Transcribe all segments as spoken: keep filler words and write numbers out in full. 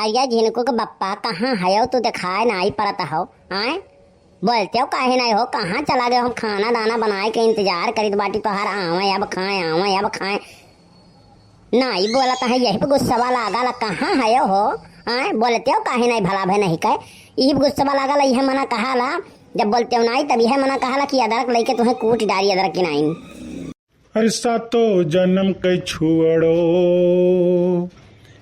अरे झिनकू के बप्पा, कहाँ हयो तू, देखाए नाई परत हो, आए? बोलते हो काहे नाई हो, कहाँ चला गयो? हम खाना दाना बनाए के इंतजार करित बाटी तोहार, आवे अब खाए, आवे अब खाए। नाई बोलत है, यही पे गुस्सवा लागल, कहाँ हयो हो, आए? बोलते हो काहे नाई भला भे नहीं कहे, यही पे गुस्सवा लागल, यह मना कहाला, जब बोलते हो नाई तब यह मना कहाला कि अदरक लेके तुम्हें कूट डारी, अदरक की नाई। अरे सातो जनम के छुअड़ो,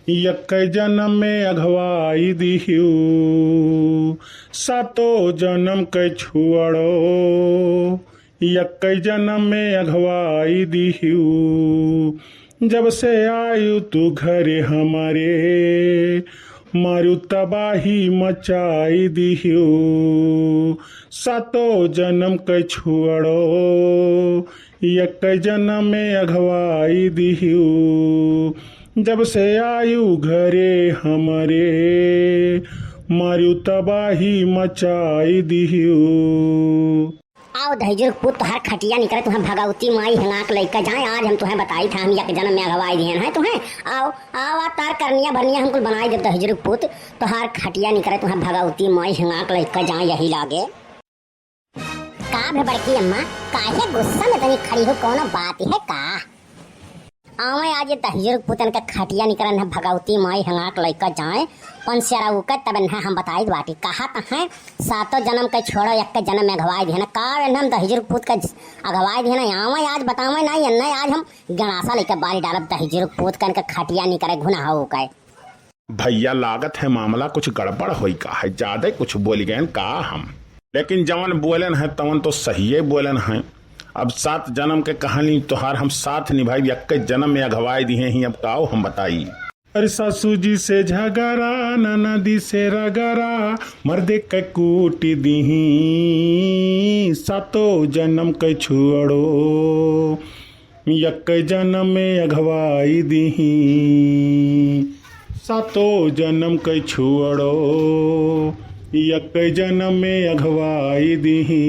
यक्कै जनम में अघवाई दिहियो। सातो जनम के छुअड़ो, यक्कै जनम में अघवाई दिहियो। जब से आयु तू घरे हमरे, मारू तबाही मचाई दिहियो। सातो जनम के छुअड़ो, यक्कै जनम में अघवाई दिहियो। जब से आयु घरे हमरे, मारू तबाही मचाई दिहियो। आओ दहिजुर पूत, तोहार खटिया निकरे, तुहें भगवती माई हेंगा के लइका जाए, आज हम तुहें बताई था, हम यक जनम में अघवाई दिहन है तुहें। आओ, आओ, आ तार करनिया भरनिया हम कुल बनाई देब दहिजुर पूत, तोहार खटिया निकरे, तुहें भगवती माई हेंगा के लइका जाए यही लागे। का भे बड़की अम्मा, काहे गुस्सा में तनी खड़ी हो, कौनो बात है का? आवे आज ये दहिजुर पूतन के खटिया निकरन है, भगवती माई हेंगा के लइका जाए, पंसेरा उके तब इन्हें हम बताई बाटी। कहा त है, सातों जनम के छोड़ो, यक्कै जनम में अघवाई दिहन। का इन्हें हम दहिजुर पूत के अघवाई दिहन, आवे आज बतावे नाई, इन्हें आज हम गणासा लेके बारी डालब दहिजुर पूत कन के खटिया निकरे घुना हो के। भइया, लागत है मामला कुछ गड़बड़ होई का है, जादे कुछ बोलि गएन का हम? लेकिन जवन बोलेन है तवन तो सहिए बोलेन है। अब सात जनम के कहानी तोहार हम साथ निभाई, यक्कै जनम में अघवाई दिहे ही, अब काओ हम बताई। अरे सासू जी से झगड़ा, ननदी से रगड़ा, मर्दे के कूट दिही, सातो जनम के छुअड़ो। यक्कै जनम में अघवाई दिही, सातो जनम के छुअड़ो, यक्कै जनम में अघवाई दिही।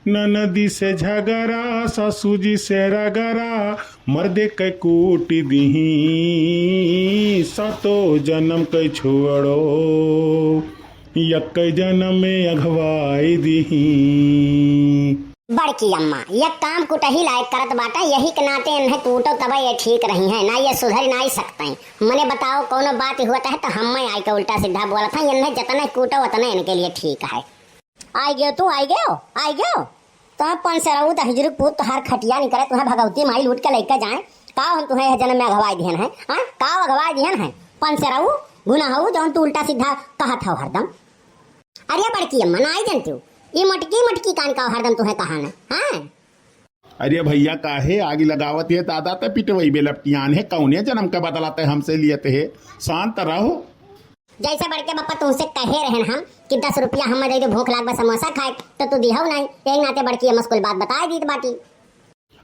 ननदी से झगड़ा, सासू जी से रगड़ा, मर्दे के कूट दिही, सातो जनम के छुअड़ो, यक्कै जनम में अघवाई दिही। बड़की अम्मा, यह काम कुटही लायक करत बाटे, यही के नाते इन्हें कूटो तबे ये ठीक रही हैं, ना ये सुधर नाई सकते। मने बताओ, कौनो बात हुआ है तो हम में आइके उल्टा सीधा बोलत हैं, इन्हें जतने कूटो उतने इनके लिए ठीक है। आई गयो तू, आई गयो, आई गयो। तो पंसेरऊ दहिजुर पूत, तोहार खटिया निकरे, तुहें भगवती माई लूट के लइके जाए। काओ हम तुहें यह जनम में अघवाई दिहन है, हाँ? काओ अघवाई दिहन है? पंसेरऊ, घुना हऊ, जौन तू उल्टा सीधा कहत हौ हरदम। अरे बड़की अम्मा, नाई जनतिउ, ई मोटकी मोटकी कान का हरदम तुहें कहान, हाँ? अरे भइया, काहे आगि लगावत है दादा? त पिटवइबे लपटियान है, कौने जनम का बदला तै हमसे लियत है? शांत रहो। जैसे बड़के बप्पा तुमसे कहे रहन हम कि दस रुपया हमें दे दो, भूख लाग बा समोसा खाए, तो तू दिहौ नाई। यही नाते बड़की अम्मा से कुल बात बताए दीत बाटी।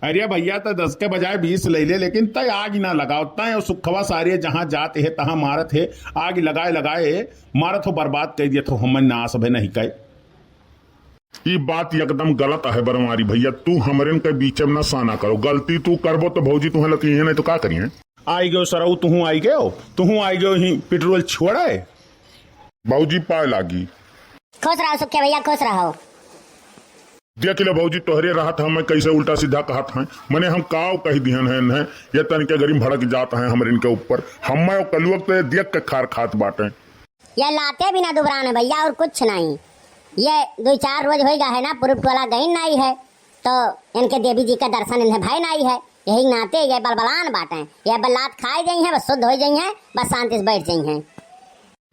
अरे भइया, त दस के बजाय बीस ले ले, लेकिन तै आगि ना लगाओ। तै और सुखवा सारे जहाँ जात है, तहाँ मारत है, आगि लगाए लगाए मारत हो, बर्बाद कर दियत हो, हमन नाश भे नहीं कहे। ई बात एकदम गलत है बनवारी भइया, तू हमरेन के बीच में ना साना करो। गलती तू करबो तो भौजी तुहें लतिहे, नहीं तो का करिए? आई गयो सरऊ, तुहूँ आई गयो, तुहूँ आई गयो ही पेट्रोल छोड़े। भौजी पाए लागी। खुश रहो सुखे भइया, खुश रहो। देख ले भौजी, तोहरे रहत हमें कैसे उल्टा सीधा कहत हैं। मने हम काव कह दिहन है इन्हें, ये तनिके गरीब भड़क जात हैं हमरे इनके ऊपर। हमें कलुअक तो ये देख के खार खात बाटे। ये लाते बिना दुबरान है भइया, और कुछ नहीं। ये दो चार रोज होई गा है ना, पुरुप टोला गई नाई है, तो इनके देवी जी का दर्शन इन्हें भय नाई है, यही नाते ये बलबलान बाटे। ये बल लात खाए जाई हैं, बस शुद्ध हो जाई हैं, बस शांति से बैठ जाई हैं।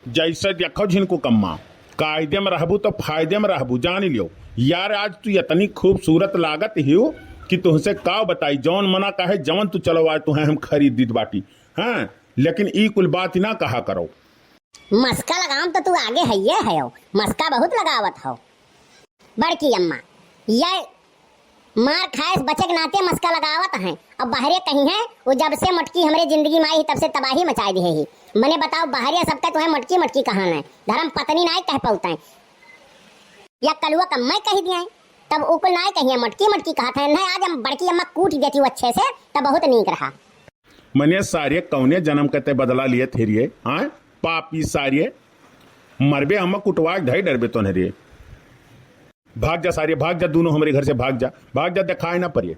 जैसे देखो झिनकू कम्मा, कायदे में रहबू तो फायदे में रहबू, जान लियो। यार, आज तू इतनी खूबसूरत लागत हियो कि तुहसे का बताई, जौन मना कहे, जौन तू चलो आज तुहें हम खरीद दीत बाटी, हाँ, लेकिन ई कुल बात ना कहा करो। मस्का लगाम तो तू आगे हइये हयो, मस्का बहुत लगावत हो। बड़की अम्मा, ये मार खाए से बचे के नाते मस्का लगावत हैं। अब बहरे कहीं है, वो जब से मटकी हमरे जिंदगी में आई है, तब से तबाही मचाए दिए ही। मने बताओ, बहरे सबका तुम्हें मटकी मटकी कहान है, धर्म पत्नी नाई कह पाउत हैं। या कलुआ का मैं कह दिए, तब उकुल नाई कहिए मटकी मटकी कहत हैं। नहीं, आज हम बड़की अम्मा कूट देती हूँ अच्छे से, तब बहुत नीक रहा। मने सारे कौने जनम के ते बदला लिए थे रे, हाँ? पापी सारे, मरबे हम कुटवा के धई डरबे तोने रे। भाग जा सारे, भाग जा दोनों हमरे घर से, भाग जा, भाग जा, दिखाई ना पड़िए।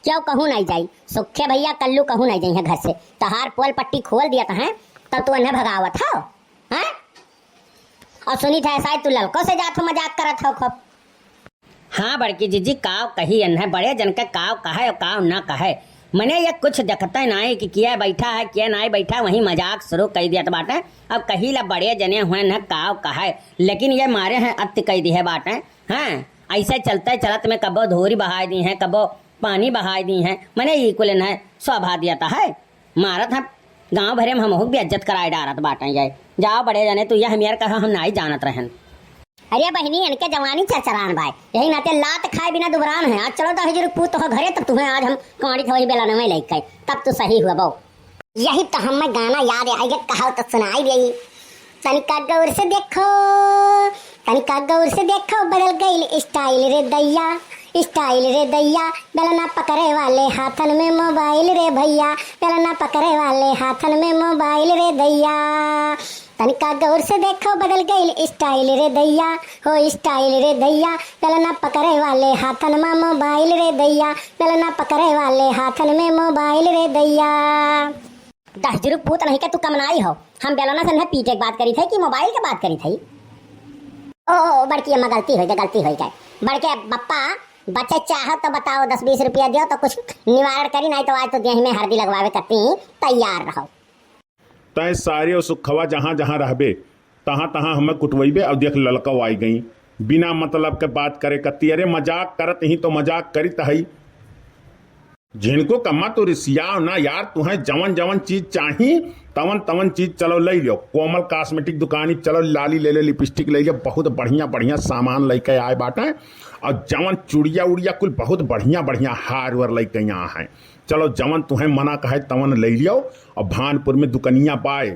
क्यों कहूँ नहीं जाई? सुखे भैया कल्लू कहूँ नहीं जाई है घर से। तहार पोल पट्टी खोल दिया तो हैं, तब तू उन्हें भगावत हो, हैं? और सुनी था ऐसा ही तू ललको से जात हो, मजाक करत हो खूब। हाँ बड़की जीजी, काव कही एन्हें, बड़े जन के काव कहे और काव ना कहे। मने ये कुछ देखते नाई कि किया बैठा है, किया नाई बैठा, वहीं मजाक शुरू कई दियत बाटे। अब कही ला बड़े जने हुए न काव कहे, लेकिन ये मारे हैं अति कई दिए बाटे। हाँ, ऐसे चलते चलत में कबो धोरी बहाय दी हैं, कबो पानी बहाय दी हैं, मने ई कुल न शोभा दियत है। मारत हम गाँव भरे में हमहू के बेइज्जत कराए डारत बाटे ये। जाओ बड़े जने, तू ये हमियर कहा हम नाई जानत रहन। अरे बहिनी, इनके जवानी चरचरान बाय, यही नाते लात खाए बिना दुबरान है। आज चलो तो हजूर पूत हो घरे, तब तुम्हें आज हम कांडी थवई बेला नवे लइके, तब तो सही हुआ बो। यही तो हमें गाना याद आई गए, कहो तो सुनाई दे। तनिका गौर से देखो, तनिका गौर से देखो, बदल गइल स्टाइल रे दैया, स्टाइल रे दैया। बेलना पकड़े वाले हाथन में मोबाइल रे भैया, बेलना पकड़े वाले हाथन में मोबाइल रे दैया। तनिका गौर से देखो, बदल गइल स्टाइल रे दैया, हो स्टाइल रे दैया। बेलना पकड़े वाले हाथन में मोबाइल रे दैया, बेलना पकड़े वाले हाथन में मोबाइल रे दैया। दहिजरू पूत नहीं के तू कमनाई हो, हम बेलना से नहीं पीटे के बात करी थे कि मोबाइल के बात करी थे? ओ, ओ, बड़की अम्मा, गलती होई गई, गलती होई गई। बड़के बप्पा, बचे चाहो तो बताओ, दस बीस रुपया दियो तो कुछ निवारण करी, नहीं तो आज तो देह में हरदी लगवावे कती तैयार रहो। तय सारे और सुखवा जहाँ जहाँ रहबे, तहाँ तहाँ हमें कुटवैबे। और देख ललकव आई गई, बिना मतलब के बात करे कती। अरे मजाक करत ही तो मजाक करित हई। झिनको कम्मा तू रिसियाव ना यार, तुहें जवन जवन चीज चाही तवन तवन चीज चलो लइ लियो। कोमल कॉस्मेटिक दुकानी चलो, लाली ले ले, लिपस्टिक ले लियो, बहुत बढ़िया बढ़िया सामान लइके आए बाटे। और जवन चुड़िया उड़िया कुल बहुत बढ़िया बढ़िया हार वार लइके यहाँ है। चलो जवन तुहें मना कहे तवन लइ लियो। और भानपुर में दुकनिया बाय,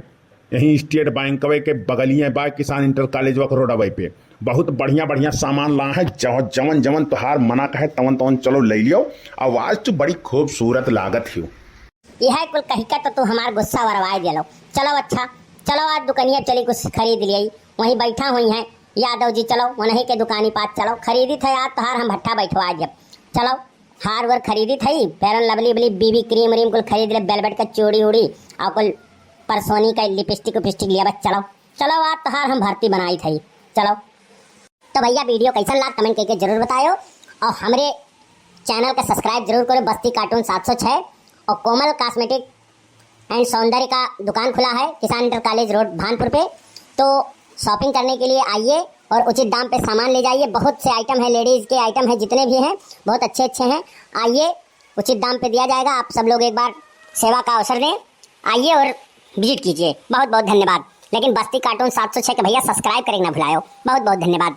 यहीं स्टेट बैंकवे के बगलिए बा, किसान इंटर कॉलेजवा के रोडवे पे। बहुत बढ़िया बढ़िया सामान ला है, जव-, जवन जवन तोहार मना कहे तवन तवन चलो लइ लियो। आवाज तो बड़ी खूबसूरत लागत हियो। यह कुल कही के तो तू हमार गुस्सा वरवाए दिलो। चलो अच्छा, चलो आज दुकनिया चली कुछ खरीद लियाई। वहीं बैठा हुई हैं यादव जी, चलो उन्हीं के दुकानी पास चलो, खरीदी थे आज तोहार हम भट्ठा बैठवा दियब। चलो हार वार खरीदी थई, Fair and Lovely वली, बीबी क्रीम व्रीम कुल खरीद ले, वेलवेट के चूड़ी उड़ी और कुल परसोनी का लिपस्टिक उपिस्टिक लिया बस। चलो, चलो आज तोहार हम भर्ती बनाई थई। चलो तो भैया वीडियो कैसन लाग कमेंट करके जरूर बतायो और हमरे चैनल का सब्सक्राइब जरूर करो। बस्ती कार्टून सात सौ छः और कोमल कॉस्मेटिक एंड सौंदर्य का दुकान खुला है किसान इंटर कॉलेज रोड भानपुर पे। तो शॉपिंग करने के लिए आइए और उचित दाम पे सामान ले जाइए। बहुत से आइटम है, लेडीज के आइटम है, जितने भी हैं बहुत अच्छे अच्छे हैं। आइए, उचित दाम पे दिया जाएगा। आप सब लोग एक बार सेवा का अवसर दें, आइए और विजिट कीजिए। बहुत बहुत धन्यवाद। लेकिन बस्ती कार्टून सात सौ छः के भैया सब्सक्राइब करें ना भुलायो। बहुत बहुत धन्यवाद।